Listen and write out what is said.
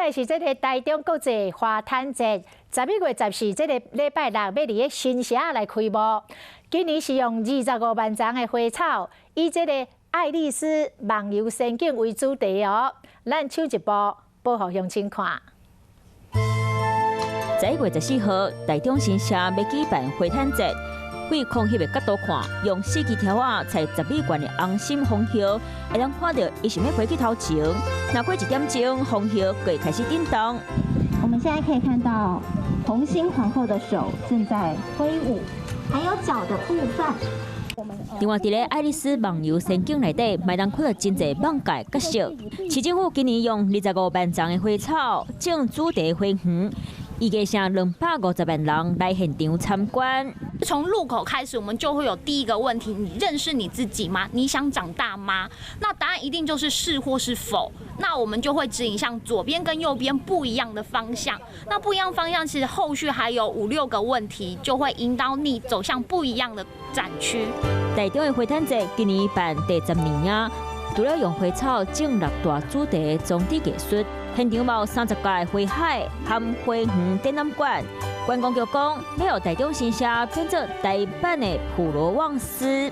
來是這个台中國際花毯節，11月14這个禮拜六欲佇个新社來開幕。今年是用25萬叢的花草，以這个愛麗絲夢遊仙境為主題哦。咱搶一步，報予鄉親看。11月14號，台中新社欲舉辦花毯節。對空翕的角度看，用四支條仔裁10米懸的紅心楓葉，會當看著伊想欲飛去頭前。若過一點鐘，楓葉就會開始振動。我們現在可以看到紅心皇后的手正在揮舞，還有腳的部分。另外，佇咧愛麗絲夢遊仙境內底，嘛會當看著真濟夢界角色。市政府今年用25萬叢的花草種主題花園。預計上250萬人來現場參觀。從入口開始，我們就會有第一個問題：你認識你自己嗎？你想長大嗎？那答案一定就是是或是否。那我們就會指引向左邊跟右邊不一樣的方向。那不一樣方向，其實後續還有五六個問題，就會引導你走向不一樣的展區。台中的花毯節今年辦第10年啊，除了用花草種六大主題裝置藝術，現場嘛有30個花海和花園展覽館。觀光局講，欲予台中新社變做台版的普羅旺斯。